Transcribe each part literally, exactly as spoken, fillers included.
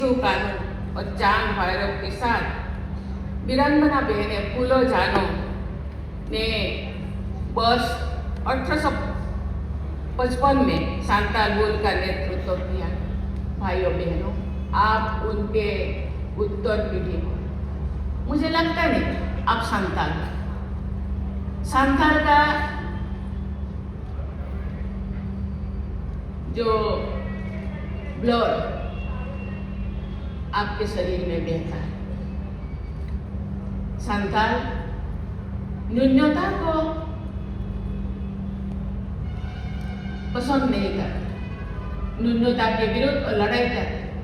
सिद्धू कानू और चांद भैरव के साथ वीरांगना बहनें फूलो झानो ने वर्ष अठारह सौ पचपन में सांताल हुल का नेतृत्व किया। भाइयों बहनों, आप उनके उत्तर पीढ़ी हो। मुझे लगता नहीं आप सांताल हो। सांताल का जो ब्लड आपके शरीर में बहता है। सांताल न्यूनता को पसंद नहीं करता, न्यूनता के विरुद्ध वो लड़ाई करता।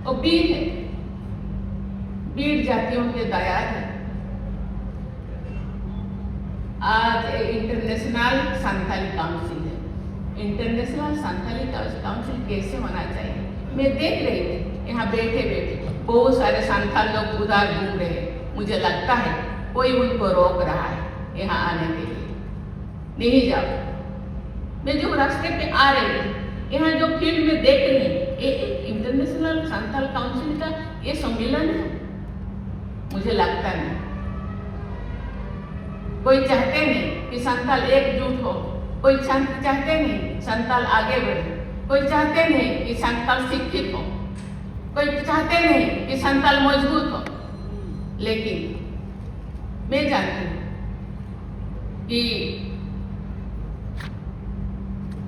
वो वीर है, वीर जातियों के दायाद है। आज इंटरनेशनल संथाली काउंसिल है। इंटरनेशनल संथाली काउंसिल कैसे होना चाहिए, मैं देख रही थी यहाँ बैठे बैठे बहुत सारे संथाल लोग उधर घूम रहे हैं। मुझे लगता है कोई उनको रोक रहा है यहाँ आने के लिए। नहीं जाओ, मैं जो रास्ते पे आ रही हूँ, यहाँ जो फील्ड में देख रही हूँ, ये एक इंटरनेशनल संथाल काउंसिल का ये सम्मेलन है? मुझे लगता नहीं। कोई चाहते नहीं कि संथाल एकजुट हो, कोई चाह- चाहते नहीं संथाल आगे बढ़े, कोई चाहते नहीं कि संथाल शिक्षित हो, कोई चाहते नहीं कि संथाल मजबूत हो। लेकिन मैं जानती हूँ कि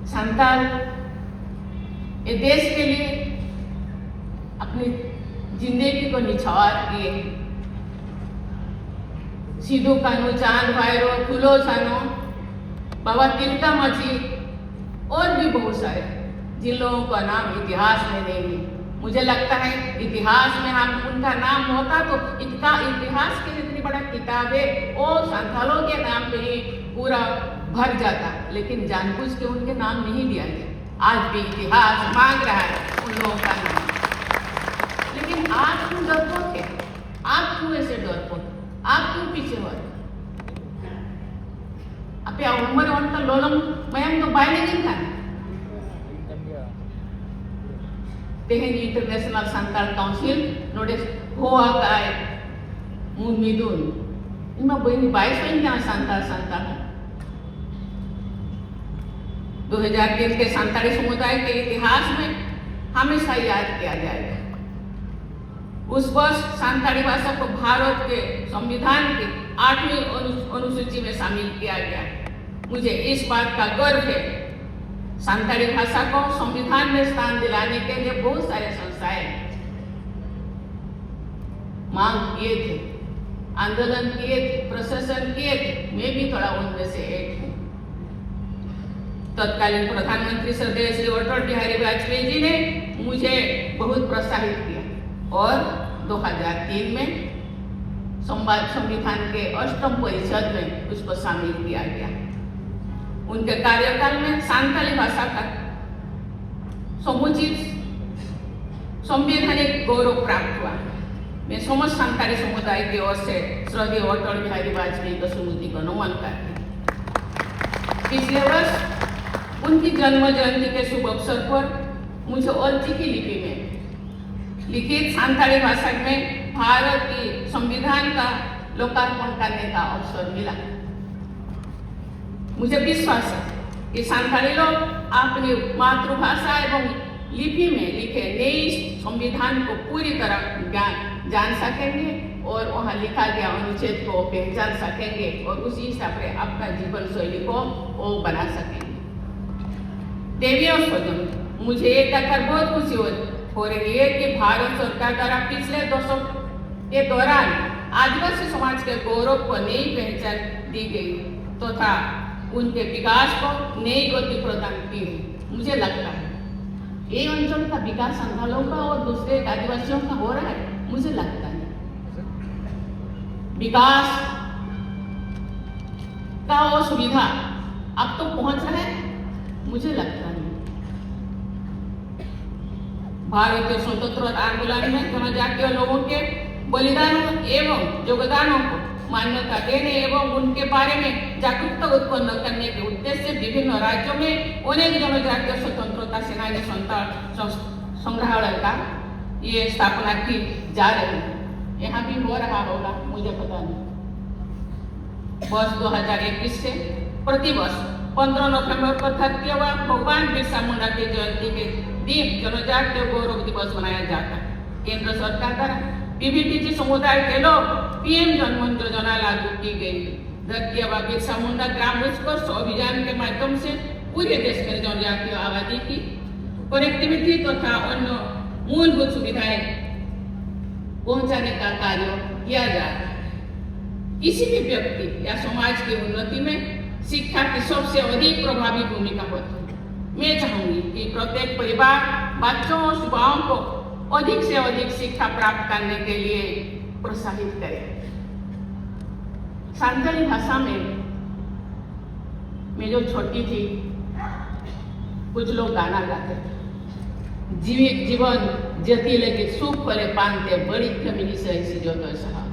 संथाल ये देश के लिए अपनी जिंदगी को निछावर किए हैं। सिद्धू कानू, चांद भैरव, फूलो झानो, बाबा तिलका मांझी और भी बहुत सारे, जिन लोगों का नाम इतिहास में नहीं है। मुझे लगता है इतिहास में हम उनका नाम होता तो इतना इतिहास की जितनी बड़ा किताब है वो संथालों के नाम पे ही पूरा भर जाता, लेकिन जानबूझ के उनके नाम नहीं दिया गया। आज भी इतिहास मांग रहा है उन लोगों का नाम। लेकिन आज क्यों डरपोक है? आप क्यों ऐसे डरपोक? आप क्यों पीछे हो? ᱟᱯᱮᱭᱟᱜ ᱦᱚᱲᱢᱚ ᱨᱮ ᱚᱱᱠᱟ ᱞᱚᱞᱚᱢ ᱢᱟᱭᱟᱢ ᱫᱚ ᱵᱟᱭ ᱞᱤᱸᱜᱤᱱ ᱠᱟᱱᱟ? ᱛᱮᱦᱮᱧ ᱤᱱᱴᱟᱨᱱᱮᱥᱱᱟᱞ ᱥᱟᱱᱛᱟᱲ ᱠᱟᱣᱩᱱᱥᱤᱞ ᱱᱚᱰᱮ ᱦᱚᱦᱚ ᱟᱠᱟᱫᱼᱟᱭ ᱢᱩ-, ᱢᱤᱫᱩᱱ᱾ ᱤᱧ ᱢᱟ ᱵᱟᱹᱧ, ᱵᱟᱭ ᱥᱚᱧ ᱠᱟᱱᱟ ᱥᱟᱱᱛᱟᱲ, ᱥᱟᱱᱛᱟᱲ᱾ दो हज़ार तीन के संताली समुदाय के इतिहास में हमेशा याद किया जाएगा। उस वर्ष संताली भाषा को भारत के संविधान की आठवीं अनु-, अनुसूची में शामिल किया गया। मुझे इस बात का गर्व है। संताली भाषा को संविधान में स्थान दिलाने के लिए बहुत सारे संस्थाएं मांग किए थे, आंदोलन किए थे, प्रशासन किए थे। मैं भी थोड़ा उनमें से एक हूँ। तत्कालीन प्रधानमंत्री श्रद्धेय श्री अटल बिहारी वाजपेयी जी ने मुझे बहुत प्रोत्साहित किया और दो हज़ार तीन में संवाद, संविधान के अष्टम परिषद में उसको शामिल किया गया। उनके कार्यकाल में संताली भाषा का समुचित संवैधानिक गौरव प्राप्त हुआ। मैं समस्त संताली समुदाय की ओर से श्रद्धेय अटल बिहारी वाजपेयी को स्मृति को नमन करती हूँ। पिछले वर्ष उनकी जन्म जयंती के शुभ अवसर पर मुझे ओलचिकी लिपि में लिखित संताली भाषा में भारत की संविधान का लोकार्पण करने का अवसर मिला। मुझे विश्वास है कि संताली लोग अपनी मातृभाषा एवं लिपि में लिखे नए संविधान को पूरी तरह ज्ञान, जान सकेंगे और वहाँ लिखा गया अनुच्छेद को पहचान सकेंगे और उसी हिसाब से अपना जीवन शैली को वो बना सकेंगे। देवी और स्वजन, मुझे ये कहकर बहुत खुशी हो, हो रही है कि भारत सरकार द्वारा पिछले दशक के दौरान आदिवासी समाज के गौरव को नई पहचान दी गई तथा उनके विकास को नई गति प्रदान की है। मुझे लगता है ये अंचल का विकास संथालों का और दूसरे आदिवासियों का हो रहा है, मुझे लगता है विकास का वो सुविधा अब तो पहुंच रहा है, मुझे लगता है। भारतीय स्वतंत्रता आंदोलन में जनजातीय लोगों के बलिदानों एवं योगदानों को मान्यता देने एवं उनके बारे में जागरूकता उत्पन्न करने के उद्देश्य से विभिन्न राज्यों में अनेक जनजातीय स्वतंत्रता सेनानी संस्था, संस-, संग्रहालय का ये स्थापना की जा रही है। यहाँ भी हो रहा होगा, मुझे पता नहीं। वर्ष दो हज़ार इक्कीस से प्रतिवर्ष पन्द्रह नवंबर को धरती आबा भगवान बिरसा मुंडा की जयंती के दिन जनजातीय गौरव दिवस मनाया जाता है। केंद्र सरकार द्वारा पीवीटीजी समुदाय के लोग पीएम जनमन योजना लागू की गई। धरती आबा बिरसा मुंडा ग्राम उत्कर्ष अभियान के माध्यम से पूरे देश में जनजातीय आबादी की कनेक्टिविटी तथा अन्य मूलभूत सुविधाएं पहुंचाने का कार्य किया जा रहा है। किसी भी व्यक्ति या समाज की उन्नति में शिक्षा की सबसे अधिक प्रभावी भूमिका होती है। मैं चाहूंगी कि प्रत्येक परिवार बच्चों और युवाओं को अधिक से अधिक शिक्षा प्राप्त करने के लिए प्रोत्साहित करे। संथाली भाषा में, मैं जो छोटी थी, कुछ लोग गाना गाते थे, जीवित जीवन ᱡᱟᱹᱛᱤ ᱞᱟᱹᱜᱤᱫ ᱥᱩᱠ ᱠᱚᱞᱮ ᱯᱟᱱᱛᱮ ᱵᱟᱹᱲᱤᱡ ᱠᱟᱹᱢᱤ ᱱᱤᱥᱟᱹᱭ ᱥᱮ ᱡᱚᱛᱚᱭ ᱥᱟᱦᱟᱣ᱾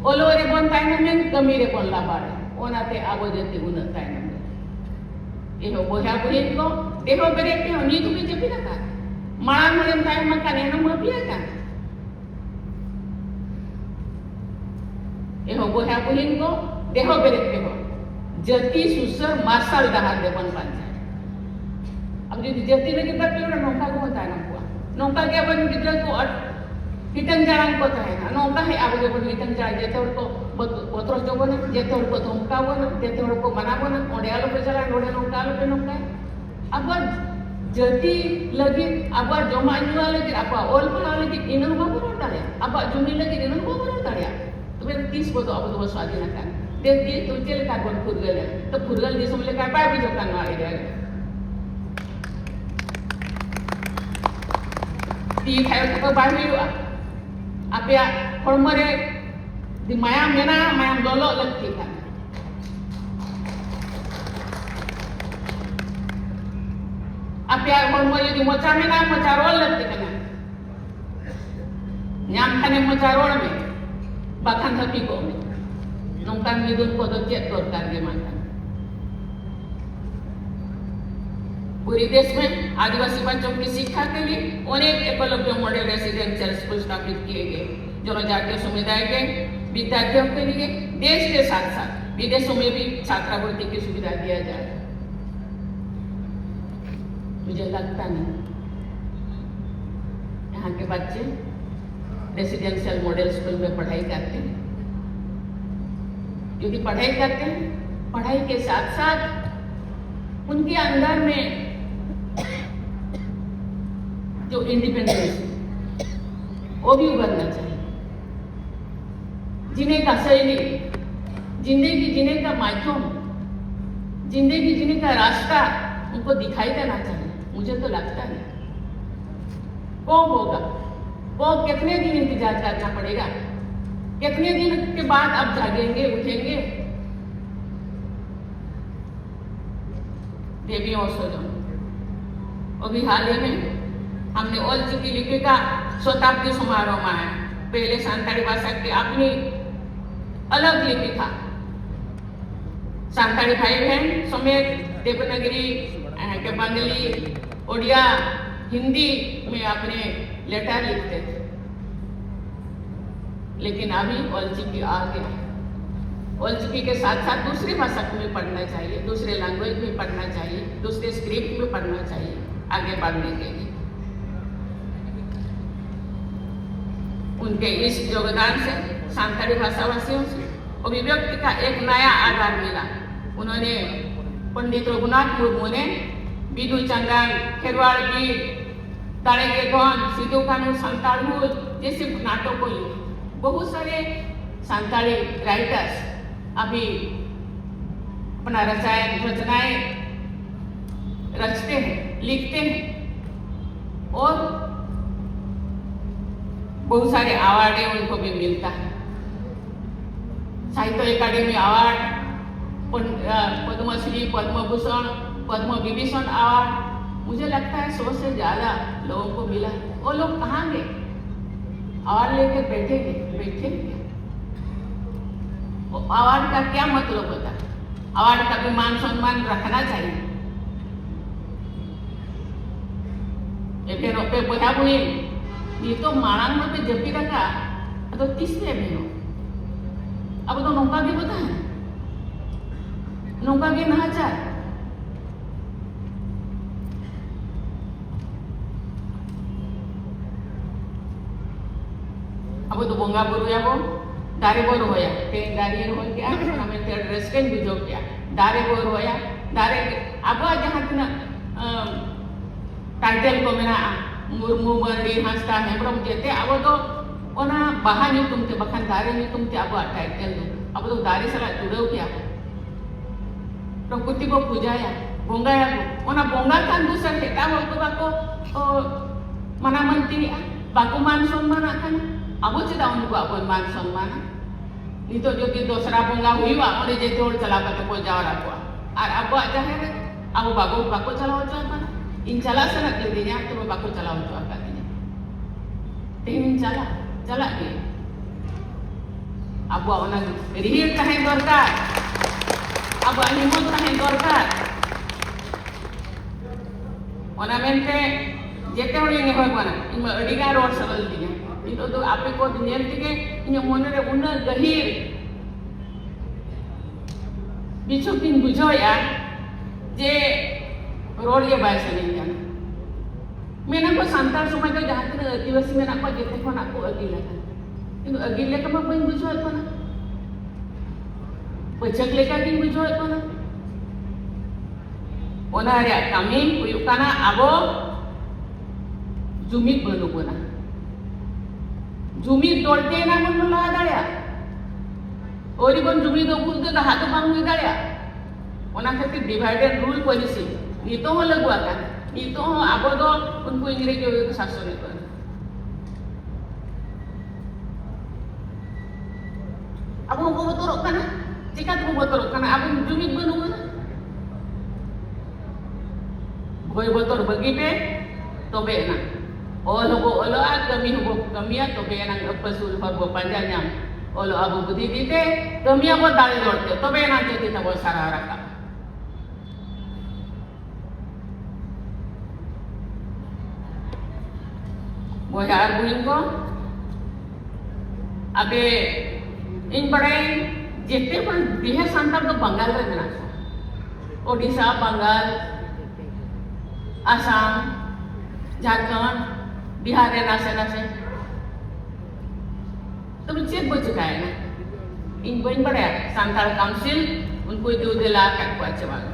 ᱚᱞᱚᱜ ᱨᱮᱵᱚᱱ ᱛᱟᱭᱱᱚᱢᱮᱱ, ᱠᱟᱹᱢᱤ ᱨᱮᱵᱚᱱ ᱞᱟᱵᱟᱲᱮ, ᱚᱱᱟᱛᱮ ᱟᱵᱚ ᱡᱟᱹᱛᱤ ᱩᱱᱟᱹᱜ ᱛᱟᱭᱱᱚᱢ ᱨᱮ᱾ ᱮᱦᱚᱵ ᱵᱚᱭᱦᱟ ᱵᱩᱦᱤᱱ ᱠᱚ, ᱫᱮᱦᱚ ᱵᱮᱨᱮᱫ ᱛᱮᱦᱚᱸ ᱱᱤᱛ ᱦᱚᱸᱯᱮ ᱡᱟᱹᱯᱤᱫ ᱟᱠᱟᱫ? ᱢᱟᱲᱟᱝ ᱦᱚᱲᱮᱢ ᱛᱟᱭᱚᱢ ᱟᱠᱟᱱ, ᱮᱱᱦᱚᱸ ᱵᱟᱹᱯᱤ ᱟᱠᱟᱱ? ᱮᱦᱚᱵ ᱵᱚᱭᱦᱟ ᱵᱩᱦᱤᱱ ᱠᱚ, ᱫᱮᱦᱚ ᱵᱮᱨᱮᱫ ᱛᱮᱦᱚᱸ ᱡᱟᱹᱛᱤ ᱥᱩᱥᱟᱹᱨ ᱢᱟᱨᱥᱟᱞ ᱰᱟᱦᱟᱨ ᱫᱮᱵᱚᱱ ᱯᱟᱸᱡᱟᱭᱟ᱾ ᱟᱵᱚ ᱡᱩᱫᱤ ᱡᱟᱹᱛᱤ ᱞᱟᱹᱜᱤᱫ ᱵᱟᱵᱚᱱ ᱨᱚᱲᱟ, ᱱᱚᱝᱠᱟ ᱜᱮᱵᱚᱱ ᱛᱟᱭᱱᱚᱢ ᱠᱚᱜᱼᱟ᱾ ᱱᱚᱝᱠᱟ ᱜᱮ ᱟᱵᱚᱨᱮᱱ ᱜᱤᱫᱽᱨᱟᱹ ᱠᱚ ᱟᱹᱰ-, ᱦᱤᱴᱟᱹᱝ ᱡᱟᱲᱟᱝ ᱠᱚ ᱛᱟᱦᱮᱱᱟ᱾ ᱱᱚᱝᱠᱟ ᱜᱮ ᱟᱵᱚ ᱜᱮᱵᱚᱱ ᱦᱤᱴᱟᱹᱝ ᱡᱟᱲᱟᱝ, ᱡᱚᱛᱚ ᱦᱚᱲ ᱠᱚ ᱵᱚᱛ-, ᱵᱚᱛᱨᱚᱥ ᱡᱚᱵᱚᱱᱟ, ᱡᱚᱛᱚ ᱦᱚᱲ ᱠᱚ ᱫᱷᱚᱢᱠᱟᱣ ᱵᱚᱱᱟ, ᱡᱚᱛᱚ ᱦᱚᱲ ᱠᱚ ᱢᱟᱱᱟ ᱵᱚᱱᱟ, ᱚᱸᱰᱮ ᱟᱞᱚᱯᱮ ᱪᱟᱞᱟᱜᱼᱟ, ᱱᱚᱰᱮ ᱱᱚᱝᱠᱟ ᱟᱞᱚᱯᱮ ᱱᱚᱝᱠᱟᱭᱟ᱾ ᱟᱵᱚᱣᱟᱜ ᱡᱟᱹᱛᱤ ᱞᱟᱹᱜᱤᱫ, ᱟᱵᱚᱣᱟᱜ ᱡᱚᱢᱟᱜ ᱧᱩᱣᱟᱜ ᱞᱟᱹᱜᱤᱫ, ᱟᱵᱚᱣᱟᱜ ᱚᱞ ᱯᱟᱲᱦᱟᱣ ᱞᱟᱹᱜᱤᱫ ᱤᱱᱟᱹ ᱦᱚᱸ ᱵᱟᱵᱚᱱ ᱨᱚᱲ ᱫᱟᱲᱮᱭᱟᱜᱼᱟ, ᱟᱵᱚᱣᱟᱜ ᱡᱩᱢᱤ ᱞᱟᱹᱜᱤᱫ ᱤᱱᱟᱹ ᱦᱚᱸ ᱵᱟᱵᱚᱱ ᱨᱚᱲ ᱫᱟᱲᱮᱭᱟᱜᱼᱟ᱾ ᱛᱚᱵᱮ ᱛᱤᱥ ᱵᱚ ᱫᱚ ᱟᱵᱚ ᱫᱚᱵᱚ ᱥᱟᱹᱫᱷᱤᱱ ᱟᱠᱟᱱ? ᱫᱮᱥ ᱫᱤᱭᱮ ᱛᱚ ᱪᱮᱫ ᱞᱮᱠᱟ ᱵᱚᱱ ᱯᱷᱩᱨᱜᱟᱹᱞᱟ? ᱛᱚ ᱯᱷᱩᱨᱜᱟᱹᱞ ᱫᱤᱥᱚᱢ ᱞᱮᱠᱟ ᱵᱟᱭ ᱵᱩᱡᱷᱟᱹᱜ ᱠᱟᱱ ᱱᱚᱣᱟ area ᱨᱮ᱾ ᱛᱤ ᱛᱷᱟᱭᱚ ᱛᱮᱫᱚ ᱵᱟᱭ ᱦᱩᱭᱩᱜᱼᱟ᱾ ᱟᱯᱮᱭᱟᱜ ᱦᱚᱲᱢᱚ ᱨᱮ ᱡᱩᱫᱤ ᱢᱟᱭᱟᱢ ᱢᱮᱱᱟᱜᱼᱟ, ᱢᱟᱭᱟᱢ ᱞᱚᱞᱚᱜ ᱞᱟᱹᱠᱛᱤ ᱠᱟᱱᱟ᱾ ᱟᱯᱮᱭᱟᱜ ᱦᱚᱲᱢᱚ ᱨᱮ ᱡᱩᱫᱤ ᱢᱚᱪᱟ ᱢᱮᱱᱟᱜᱼᱟ, ᱢᱚᱪᱟ ᱨᱚᱲ ᱞᱟᱹᱠᱛᱤ ᱠᱟᱱᱟ᱾ ᱧᱟᱢ ᱠᱷᱟᱱᱮᱢ ᱢᱚᱪᱟ ᱨᱚᱲ ᱢᱮ, ᱵᱟᱠᱷᱟᱱ ᱦᱟᱹᱯᱤ ᱠᱚᱜ ᱢᱮ᱾ ᱱᱚᱝᱠᱟᱱ ᱢᱤᱫᱩᱱ ᱠᱚᱫᱚ ᱪᱮᱫ ᱫᱚᱨᱠᱟᱨ ᱜᱮ ᱵᱟᱝ ᱠᱟᱱᱟ᱾ पूरे देश में आदिवासी बच्चों की शिक्षा के लिए अनेक एकलव्य मॉडल रेसिडेंशियल स्कूल स्थापित किए गए। जनजातीय समुदाय के विद्यार्थियों के लिए देश के साथ साथ विदेशों में भी छात्रवृत्ति की सुविधा दिया जाए। मुझे लगता नहीं यहाँ के बच्चे रेसिडेंशियल मॉडल स्कूल में पढ़ाई करते हैं। यदि पढ़ाई करते हैं, पढ़ाई के साथ साथ उनके अंदर में जो इंडिपेंडेंस है, वो भी उभरना चाहिए। जीने का शैली, जिंदगी जीने का माध्यम, जिंदगी जीने का रास्ता उनको दिखाई देना चाहिए। मुझे तो लगता है, कौन होगा, कौन, कितने दिन इंतजार करना पड़ेगा, कितने दिन के बाद आप जागेंगे, उठेंगे? देवी और स्वजन, अभी हाल ही में हमने ओल्ड चिकी लिपि का शताब्दी समारोह मनाया। पहले संताली भाषा की अपनी अलग लिपि था। संताली भाई बहन समेत देवनागरी, अ, के बंगाली, उड़िया, हिंदी में अपने लेटर लिखते थे, लेकिन अभी ओल्ड चिकी आ गया। ओल्ड चिकी के साथ साथ दूसरी भाषा को भी पढ़ना चाहिए, दूसरे लैंग्वेज में पढ़ना चाहिए, दूसरे स्क्रिप्ट में पढ़ना चाहिए आगे बढ़ने के लिए। उनके इस योगदान से संताली भाषाभाषियों से अभिव्यक्ति का एक नया आधार मिला। उन्होंने, पंडित रघुनाथ मुर्मू ने बिदु चंदन, खेरवाड़ बीर, दाड़े के धन, सिदु कान्हू संताल हुल जैसे नाटकों को लिखा। बहुत सारे संताली राइटर्स अभी अपना रचनाएं, रचनाएं रचते हैं, लिखते हैं और बहुत सारे अवार्ड उनको भी मिलता है। साहित्य अकादमी अवार्ड, पन-, अ, पद्मश्री, पद्म भूषण, पद्म विभूषण अवार्ड, मुझे लगता है सौ से ज्यादा लोगों को मिला। वो लोग कहाँ गए? अवार्ड लेके बैठे गए, बैठे गए। वो अवार्ड का क्या मतलब होता है? अवार्ड का भी मान सम्मान रखना चाहिए। ᱮᱵᱷᱮᱱᱚᱜ ᱯᱮ ᱵᱚᱭᱦᱟ ᱵᱩᱦᱤᱱ, ᱱᱤᱛᱚᱜ ᱢᱟᱲᱟᱝ ᱢᱟᱯᱮ ᱡᱟᱹᱯᱤᱫ ᱟᱠᱟᱫ, ᱟᱫᱚ ᱛᱤᱥ ᱯᱮ ᱮᱵᱷᱮᱱᱚᱜ? ᱟᱵᱚ ᱫᱚ ᱱᱚᱝᱠᱟ ᱜᱮᱵᱚ ᱛᱟᱦᱮᱱᱟ, ᱱᱚᱝᱠᱟ ᱜᱮ ᱱᱟᱦᱟᱪᱟᱨ᱾ ᱟᱵᱚ ᱫᱚ ᱵᱚᱸᱜᱟ ᱵᱩᱨᱩᱭᱟᱵᱚ, ᱫᱟᱨᱮ ᱵᱚ ᱨᱚᱦᱚᱭᱟ᱾ ᱛᱮᱦᱮᱧ ᱫᱟᱨᱮ ᱨᱚᱦᱚᱭ ᱠᱮᱜᱼᱟ, ᱚᱱᱟ ᱢᱮᱱᱛᱮ ᱟᱹᱰᱤ ᱨᱟᱹᱥᱠᱟᱹᱧ ᱵᱩᱡᱷᱟᱹᱣ ᱠᱮᱜᱼᱟ᱾ ᱫᱟᱨᱮ ᱵᱚ ᱨᱚᱦᱚᱭᱟ, ᱫᱟᱨᱮ, ᱟᱵᱚᱣᱟᱜ ᱡᱟᱦᱟᱸ ᱛᱤᱱᱟᱹᱜ, ᱟᱢ, title ᱠᱚ ᱢᱮᱱᱟᱜᱼᱟ, ᱢᱩᱨᱢᱩ, ᱢᱟᱹᱨᱰᱤ, ᱦᱟᱸᱥᱫᱟ, ᱦᱮᱢᱵᱨᱚᱢ, ᱡᱮᱛᱮ ᱟᱵᱚ ᱫᱚ ᱚᱱᱟ ᱵᱟᱦᱟ ᱧᱩᱛᱩᱢ ᱛᱮ, ᱵᱟᱠᱷᱟᱱ ᱫᱟᱨᱮ ᱧᱩᱛᱩᱢ ᱛᱮ ᱟᱵᱚᱣᱟᱜ title ᱫᱚ, ᱟᱵᱚ ᱫᱚ ᱫᱟᱨᱮ ᱥᱟᱞᱟᱜ ᱡᱩᱲᱟᱹᱣ ᱜᱮᱭᱟ᱾ ᱯᱨᱚᱠᱨᱤᱛᱤ ᱵᱚ ᱯᱩᱡᱟᱭᱟ, ᱵᱚᱸᱜᱟᱭᱟᱵᱚ᱾ ᱚᱱᱟ ᱵᱚᱸᱜᱟ ᱠᱷᱟᱱ ᱫᱚ ᱥᱟᱨ ᱮᱴᱟᱜ ᱦᱚᱲ ᱠᱚ ᱵᱟᱠᱚ, ᱚ, ᱢᱟᱱᱟ ᱢᱟᱱᱛᱤᱭᱮᱜᱼᱟ, ᱵᱟᱠᱚ ᱢᱟᱱ ᱥᱚᱱᱢᱟᱱᱟᱜ ᱠᱟᱱᱟ᱾ ᱟᱵᱚ ᱪᱮᱫᱟᱜ ᱩᱱᱠᱩᱣᱟᱜ ᱵᱚᱱ ᱢᱟᱱ ᱥᱚᱱᱢᱟᱱᱟ? ᱱᱤᱛᱚᱜ ᱡᱩᱫᱤ ᱫᱚᱥᱨᱟ ᱵᱚᱸᱜᱟ ᱦᱩᱭᱩᱜᱼᱟ, ᱚᱸᱰᱮ ᱡᱮᱛᱮ ᱦᱚᱲ ᱪᱟᱞᱟᱣ ᱠᱟᱛᱮ ᱠᱚ ᱡᱟᱣᱨᱟ ᱠᱚᱜᱼᱟ, ᱟᱨ ᱟᱵᱚᱣᱟᱜ ᱡᱟᱦᱮᱨ ᱨᱮ ᱟᱵᱚ ᱵᱟᱵᱚ, ᱵᱟᱠᱚ ᱪᱟᱞᱟᱣ ᱦᱚᱪᱚ ᱟᱵᱚᱱᱟ᱾ ᱤᱧ ᱪᱟᱞᱟᱜ ᱥᱟᱱᱟᱭᱮᱫ ᱞᱤᱫᱤᱧᱟ, ᱛᱚᱵᱮ ᱵᱟᱠᱚ ᱪᱟᱞᱟᱣ ᱦᱚᱪᱚ ᱟᱠᱟᱫᱤᱧᱟ᱾ ᱛᱮᱦᱮᱧ ᱪᱟᱞᱟᱜ, ᱪᱟᱞᱟᱜ ᱜᱮ᱾ ᱟᱵᱚᱣᱟᱜ ᱚᱱᱟ ᱨᱤᱦᱤᱲ ᱛᱟᱦᱮᱸ ᱫᱚᱨᱠᱟᱨ, ᱟᱵᱚᱣᱟᱜ ᱦᱤᱢᱢᱚᱛ ᱛᱟᱦᱮᱸ ᱫᱚᱨᱠᱟᱨ᱾ ᱚᱱᱟ ᱢᱮᱱᱛᱮ ᱡᱮᱛᱮ ᱦᱚᱲᱤᱧ ᱱᱮᱦᱚᱨ ᱠᱟᱱᱟ, ᱤᱧ ᱢᱟ ᱟᱹᱰᱤ ᱜᱟᱱ ᱨᱚᱲ ᱥᱟᱱᱟ ᱞᱤᱫᱤᱧᱟ᱾ ᱱᱤᱛᱚᱜ ᱫᱚ ᱟᱯᱮ ᱠᱚ ᱧᱮᱞ ᱛᱮᱜᱮ ᱤᱧᱟᱹᱜ ᱢᱚᱱᱮᱨᱮ ᱩᱱᱟᱹᱜ ᱜᱟᱹᱦᱤᱨ ᱵᱤᱪᱷᱳᱠ ᱤᱧ ᱵᱩᱡᱷᱟᱹᱣᱮᱫᱼᱟ ᱡᱮ ᱨᱚᱲ ᱜᱮ ᱵᱟᱭ ᱥᱟᱱᱟᱧ ᱠᱟᱱᱟ᱾ ᱢᱮᱱᱟ ᱠᱚ ᱥᱟᱱᱛᱟᱲ ᱥᱚᱢᱟᱡᱽ ᱨᱮ ᱡᱟᱦᱟᱸ ᱛᱤᱱᱟᱹᱜ ᱟᱹᱫᱤᱵᱟᱹᱥᱤ ᱢᱮᱱᱟᱜ ᱠᱚᱣᱟ, ᱡᱚᱛᱚ ᱠᱷᱚᱱᱟᱜ ᱠᱚ ᱟᱹᱜᱤᱞ ᱟᱠᱟᱱᱟ, ᱠᱤᱱᱛᱩ ᱟᱹᱜᱤᱞ ᱞᱮᱠᱟ ᱢᱟ ᱵᱟᱹᱧ ᱵᱩᱡᱷᱟᱹᱣᱮᱫ ᱠᱟᱱᱟ, ᱯᱟᱹᱪᱷᱟᱹᱠ ᱞᱮᱠᱟ ᱜᱤᱧ ᱵᱩᱡᱷᱟᱹᱣᱮᱫ ᱠᱟᱱᱟ᱾ ᱚᱱᱟ ᱨᱮᱭᱟᱜ ᱠᱟᱹᱢᱤ ᱦᱩᱭᱩᱜ ᱠᱟᱱᱟ ᱟᱵᱚ ᱡᱩᱢᱤᱫ ᱵᱟᱹᱱᱩᱜ ᱵᱚᱱᱟ᱾ ᱡᱩᱢᱤᱫ ᱫᱚᱲᱛᱮ ᱮᱱᱟᱝ ᱵᱚᱱ ᱞᱟᱦᱟ ᱫᱟᱲᱮᱭᱟᱜᱼᱟ᱾ ᱟᱹᱣᱨᱤ ᱵᱚᱱ ᱡᱩᱢᱤᱫᱚᱜ ᱵᱷᱳᱨ ᱫᱚ ᱞᱟᱦᱟ ᱫᱚ ᱵᱟᱝ ᱦᱩᱭ ᱫᱟᱲᱮᱭᱟᱜᱼᱟ᱾ ᱚᱱᱟ ᱠᱷᱟᱹᱛᱤᱨ divide and rule policy ᱱᱤᱛᱚᱜ ᱦᱚᱸ ᱞᱟᱹᱜᱩ ᱟᱠᱟᱱᱟ᱾ ᱱᱤᱛᱚᱜ ᱦᱚᱸ ᱟᱵᱚ ᱫᱚ ᱩᱱᱠᱩ ᱤᱝᱨᱮᱡᱽ ᱠᱚ ᱥᱟᱥᱚᱱᱮᱫ ᱵᱚᱱᱟ᱾ ᱟᱵᱚ ᱦᱚᱸᱵᱚ ᱵᱚᱛᱚᱨᱚᱜ ᱠᱟᱱᱟ᱾ ᱪᱮᱠᱟ ᱛᱮᱵᱚ ᱵᱚᱛᱚᱨᱚᱜ ᱠᱟᱱᱟ? ᱟᱵᱚ ᱡᱩᱢᱤᱫ ᱵᱟᱹᱱᱩᱜ ᱵᱚᱱᱟ᱾ ᱵᱷᱚᱭ ᱵᱚᱛᱚᱨ ᱵᱟᱹᱜᱤ ᱯᱮ, ᱛᱚᱵᱮ ᱮᱱᱟᱝ ᱚᱞ ᱦᱚᱸᱵᱚ ᱚᱞᱚᱜᱼᱟ, ᱠᱟᱹᱢᱤ ᱦᱚᱸᱵᱚ ᱠᱟᱹᱢᱤᱭᱟ, ᱛᱚᱵᱮ ᱮᱱᱟᱝ ᱟᱹᱯᱟᱹᱥᱩᱞ ᱦᱚᱨ ᱵᱚ ᱯᱟᱸᱡᱟ ᱧᱟᱢ᱾ ᱚᱞᱚᱜ ᱟᱵᱚ ᱵᱩᱫᱷᱤ ᱫᱤᱛᱮ, ᱠᱟᱹᱢᱤᱭᱟᱵᱚ ᱫᱟᱲᱮ ᱫᱚᱲ ᱛᱮ, ᱛᱚᱵᱮ ᱮᱱᱟᱝ ᱡᱟᱹᱛᱤ ᱛᱟᱵᱚ ᱥᱟᱨᱟᱣ ᱨᱟᱠᱟᱵ᱾ ᱵᱚᱭᱦᱟ ᱟᱨ ᱵᱩᱦᱤᱱ ᱠᱚ, ᱟᱵᱮ, ᱤᱧ ᱵᱟᱲᱟᱭ ᱡᱮᱛᱮ ᱦᱚᱲ ᱰᱷᱮᱨ ᱥᱟᱱᱛᱟᱲ ᱫᱚ ᱵᱟᱝᱜᱟᱞ ᱨᱮ ᱢᱮᱱᱟᱜ ᱠᱚᱣᱟ᱾ ᱳᱰᱤᱥᱟ, ᱵᱟᱝᱜᱟᱞ, ᱟᱥᱟᱢ, ᱡᱷᱟᱲᱠᱷᱚᱸᱰ, ᱵᱤᱦᱟᱨ ᱨᱮ ᱱᱟᱥᱮ ᱱᱟᱥᱮ᱾ ᱛᱚᱵᱮ ᱪᱮᱫ ᱵᱚ ᱪᱮᱠᱟᱭᱮᱱᱟ? ᱤᱧ ᱵᱟᱹᱧ ᱵᱟᱲᱟᱭᱟ ᱥᱟᱱᱛᱟᱲ ᱠᱟᱣᱩᱱᱥᱤᱞ ᱩᱱᱠᱩᱭ ᱫᱩ ᱫᱮᱞᱟ ᱟᱠᱟᱫ ᱠᱚᱣᱟ ᱪᱮ ᱵᱟᱝ᱾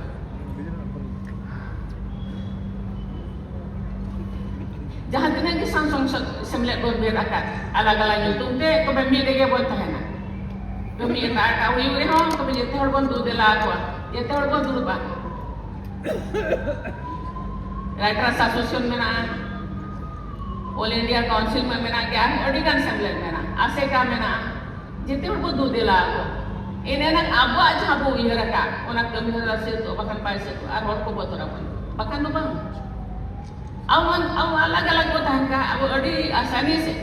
ᱡᱟᱦᱟᱸ ᱛᱤᱱᱟᱹᱜ ᱜᱮ ᱥᱟᱝ ᱥᱚᱝᱥᱚᱫ ᱥᱮᱢᱞᱮᱫ ᱵᱚᱱ ᱵᱮᱨ ᱟᱠᱟᱫ, ᱟᱞᱟᱜᱽ ᱟᱞᱟᱜᱽ ᱧᱩᱛᱩᱢ ᱛᱮ, ᱛᱚᱵᱮ ᱢᱤᱫ ᱨᱮᱜᱮ ᱵᱚᱱ ᱛᱟᱦᱮᱱᱟ᱾ ᱠᱟᱹᱢᱤ ᱮᱴᱟᱜ ᱮᱴᱟᱜ ᱦᱩᱭᱩᱜ ᱨᱮᱦᱚᱸ, ᱛᱚᱵᱮ ᱡᱮᱛᱮ ᱦᱚᱲ ᱵᱚᱱ ᱫᱩ ᱫᱮᱞᱟ ᱟᱠᱚᱣᱟ, ᱡᱮᱛᱮ ᱦᱚᱲ ᱵᱚᱱ ᱫᱩᱲᱩᱵᱼᱟ᱾ ᱨᱟᱭᱴᱟᱨᱥ ᱮᱥᱳᱥᱤᱭᱮᱥᱚᱱ ᱢᱮᱱᱟᱜᱼᱟ, ᱚᱞ ᱤᱱᱰᱤᱭᱟ ᱠᱟᱣᱩᱱᱥᱤᱞ ᱢᱟ ᱢᱮᱱᱟᱜ ᱜᱮ, ᱟᱨᱦᱚᱸ ᱟᱹᱰᱤ ᱜᱟᱱ ᱥᱮᱢᱞᱮᱫ ᱢᱮᱱᱟᱜᱼᱟ, ᱟᱥᱮᱠᱟ ᱢᱮᱱᱟᱜᱼᱟ᱾ ᱡᱮᱛᱮ ᱦᱚᱲ ᱵᱚ ᱫᱩ ᱫᱮᱞᱟ ᱟᱠᱚᱣᱟ᱾ ᱮᱱᱮᱱᱟᱝ ᱟᱵᱚᱣᱟᱜ ᱡᱟᱦᱟᱸ ᱵᱚ ᱩᱭᱦᱟᱹᱨ ᱟᱠᱟᱫ, ᱚᱱᱟ ᱠᱟᱹᱢᱤ ᱦᱚᱨᱟ ᱥᱟᱹᱛᱚᱜ, ᱵᱟᱠᱷᱟᱱ ᱵᱟᱭ ᱥᱟᱹᱛᱚᱜᱼᱟ, ᱟᱨ ᱦᱚᱲ ᱠᱚ ᱵᱚᱛᱚᱨ ᱟᱵᱚᱱ, ᱵᱟᱠᱷᱟᱱ ᱫᱚ ᱵᱟᱝ᱾ ᱟᱵᱚ, ᱟᱵᱚ ᱟᱞᱟᱜᱽ ᱟᱞᱟᱜᱽ ᱵᱚ ᱛᱟᱦᱮᱱ ᱠᱷᱟᱱ, ᱟᱵᱚ ᱟᱹᱰᱤ ᱟᱥᱟᱱᱤ ᱥᱮ,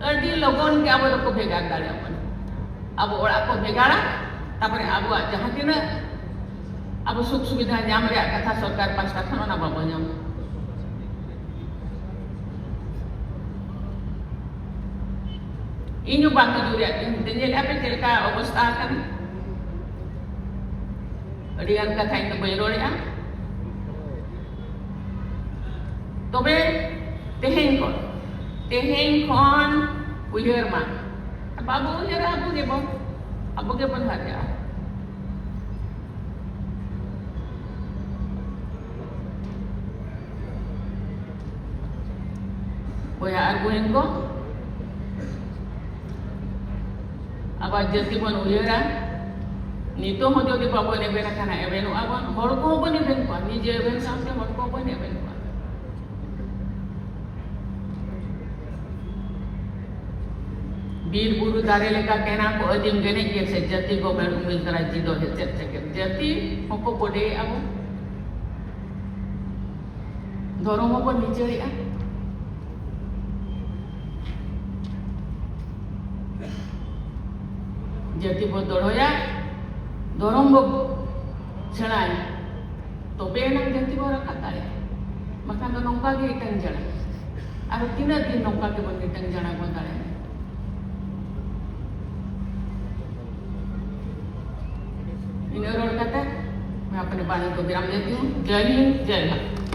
ᱟᱹᱰᱤ ᱞᱚᱜᱚᱱ ᱜᱮ ᱟᱵᱚ ᱫᱚᱠᱚ ᱵᱷᱮᱜᱟᱨ ᱫᱟᱲᱮᱭᱟᱵᱚᱱᱟ᱾ ᱟᱵᱚ ᱚᱲᱟᱜ ᱠᱚ ᱵᱷᱮᱜᱟᱨᱟ, ᱛᱟᱨᱯᱚᱨᱮ ᱟᱵᱚᱣᱟᱜ ᱡᱟᱦᱟᱸ ᱛᱤᱱᱟᱹᱜ ᱟᱵᱚ ᱥᱩᱠ ᱥᱩᱵᱤᱫᱷᱟ ᱧᱟᱢ ᱨᱮᱭᱟᱜ ᱠᱟᱛᱷᱟ ᱥᱚᱨᱠᱟᱨ ᱯᱟᱥᱴᱟ ᱠᱷᱚᱱ, ᱚᱱᱟ ᱵᱟᱵᱚ ᱧᱟᱢᱟ᱾ ᱤᱧ ᱦᱚᱸ ᱵᱟᱝ ᱦᱤᱡᱩᱜ ᱨᱮᱭᱟᱜ ᱛᱤᱧ ᱛᱮ, ᱧᱮᱞᱮᱫᱼᱟ ᱯᱮ ᱪᱮᱫ ᱞᱮᱠᱟ ᱚᱵᱚᱥᱛᱟ ᱟᱠᱟᱱᱟ᱾ ᱟᱹᱰᱤ ᱜᱟᱱ ᱠᱟᱛᱷᱟ ᱤᱧ ᱫᱚ ᱵᱟᱹᱧ ᱨᱚᱲᱮᱫᱼᱟ᱾ ᱛᱚᱵᱮ ᱛᱮᱦᱮᱧ ᱠᱷᱚᱱ, ᱛᱮᱦᱮᱧ ᱠᱷᱚᱱ ᱩᱭᱦᱟᱹᱨ ᱢᱟ, ᱵᱟᱵᱚ ᱩᱭᱦᱟᱹᱨᱟ, ᱟᱵᱚ ᱜᱮᱵᱚᱱ, ᱟᱵᱚ ᱜᱮᱵᱚᱱ ᱦᱟᱨᱡᱟᱜᱼᱟ᱾ ᱵᱚᱭᱦᱟ ᱟᱨ ᱵᱚᱦᱤᱱ ᱠᱚ, ᱟᱵᱟᱨ ᱡᱟᱹᱛᱤ ᱵᱚᱱ ᱩᱭᱦᱟᱹᱨᱟ᱾ ᱱᱤᱛᱚᱜ ᱦᱚᱸ ᱡᱩᱫᱤ ᱵᱟᱵᱚᱱ ᱮᱵᱷᱮᱱ ᱟᱠᱟᱱᱟ, ᱮᱵᱷᱮᱱᱚᱜᱼᱟ ᱵᱚᱱ, ᱦᱚᱲ ᱠᱚᱦᱚᱸ ᱵᱚᱱ ᱮᱵᱷᱮᱱ ᱠᱚᱣᱟ, ᱱᱤᱡᱮ ᱮᱵᱷᱮᱱ ᱥᱟᱶᱛᱮ ᱦᱚᱲ ᱠᱚᱦᱚᱸ ᱵᱚᱱ ᱮᱵᱷᱮᱱ ᱠᱚᱣᱟ᱾ ᱵᱤᱨ ᱵᱩᱨᱩ ᱫᱟᱨᱮ ᱞᱮᱠᱟ ᱠᱟᱱᱟ ᱠᱚ ᱟᱹᱫᱤᱢ ᱜᱮᱱᱮᱡ ᱜᱮ ᱥᱮ ᱡᱟᱹᱛᱤ ᱜᱚᱵᱮᱲ ᱩᱢᱤᱞ ᱛᱟᱨᱟ ᱡᱤᱫᱚ ᱦᱮ ᱪᱮᱫ ᱪᱮᱫ ᱡᱟᱹᱛᱤ ᱦᱚᱸᱠᱚ ᱵᱚᱰᱮᱭᱮᱫᱼᱟ ᱵᱚᱱ᱾ ᱫᱷᱚᱨᱚᱢ ᱦᱚᱸᱵᱚᱱ ᱵᱤᱪᱟᱹᱨᱮᱜᱼᱟ᱾ ᱡᱟᱹᱛᱤ ᱵᱚ ᱫᱚᱲᱦᱚᱭᱟ, ᱫᱷᱚᱨᱚᱢ ᱵᱚ ᱥᱮᱬᱟᱭᱟ, ᱛᱚᱵᱮ ᱮᱱᱟᱝ ᱡᱟᱹᱛᱤ ᱵᱚ ᱨᱟᱠᱟᱵ ᱫᱟᱲᱮᱭᱟᱜᱼᱟ᱾ ᱵᱟᱠᱷᱟᱱ ᱫᱚ ᱱᱚᱝᱠᱟ ᱜᱮ ᱤᱴᱟᱹᱝ ᱡᱟᱲᱟ᱾ ᱟᱨ ᱛᱤᱱᱟᱹᱜ ᱫᱤᱱ ᱱᱚᱝᱠᱟ ᱛᱮᱵᱚᱱ ᱱᱤᱛᱟᱹᱝ ᱡᱟᱲᱟ ᱵᱚᱱ ᱫᱟᱲᱮᱭᱟᱜᱼᱟ? ᱤᱱᱟᱹ ᱨᱚᱲ ᱠᱟᱛᱮ ᱢᱟ ᱟᱯᱱᱮ ᱵᱟᱱᱤ ᱠᱚ ᱵᱤᱨᱟᱢ ᱞᱮ ᱫᱤᱧ᱾ ᱡᱟᱭ ᱦᱤᱱᱫ, ᱡᱟᱭ ᱵᱷᱟᱨᱚᱛ᱾